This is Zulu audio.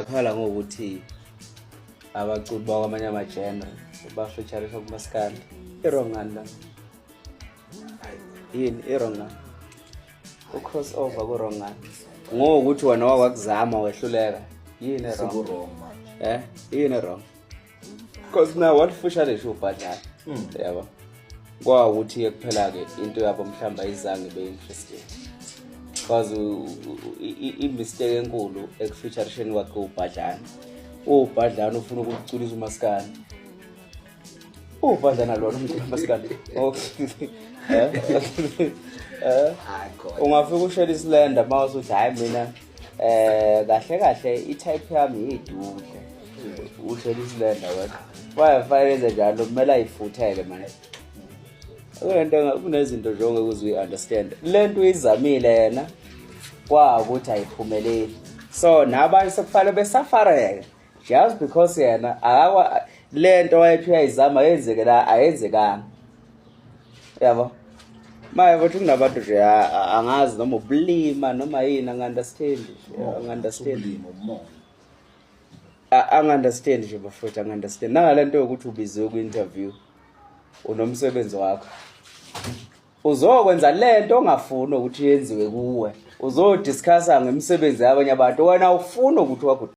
Uyakhala ngokuthi abaculi bakwamanye ama-genre bafeaturisha kumaskandi. I-wrong ngani la? Yini i-wrong ngani? U-cross over ku-wrong ngani? Ngokuthi wena wakwakuzama wehluleka. Yini e-wrong? Seku-wrong manje. Yini e-wrong? Because now what featurisha ubhadlana? Yabo. Kwawukuthi-ke kuphela-ke into yabo mhlawumbe ayizange be-interested. Because i-mistake enkulu ekufeaturisheni kwakhe ubhadlana. Ubhadlana ufuna ukuculisa umaskandi. Ubhadlana lona umculo umaskandi. Oh. Eh? Eh? Hayi khona. Ungafika ushela isilenda uma usuthi hayi mina kahle kahle i-type yami idudle. Ushela isilenda wena. Wayefake yenze njalo kumele ayifuthele manje. Kunento kunezinto nje ongeke uze uyi-understand. Le nto uyizamile yena kwawukuthi ayiphumeleli. So nabanye sekufanele besafareke just because yena akakwa le nto wayethi uyayizama yenzeke la ayenzekanga. Yabo. Maye futhi kunabantu nje angazi noma ubulima noma yini angi-understand nje, angi-understand. Ubulima, umoya. Angi-understand nje bafowethu, angi-understand. Nangale nto yokuthi ubiziwe kwi-interview unomsebenzi wakho. Uzokwenza lento ongafuni ukuthi yenziwe kuwe. Uzodiscussa ngemisebenzi yabanye abantu wena ufuna ukuthi wakho.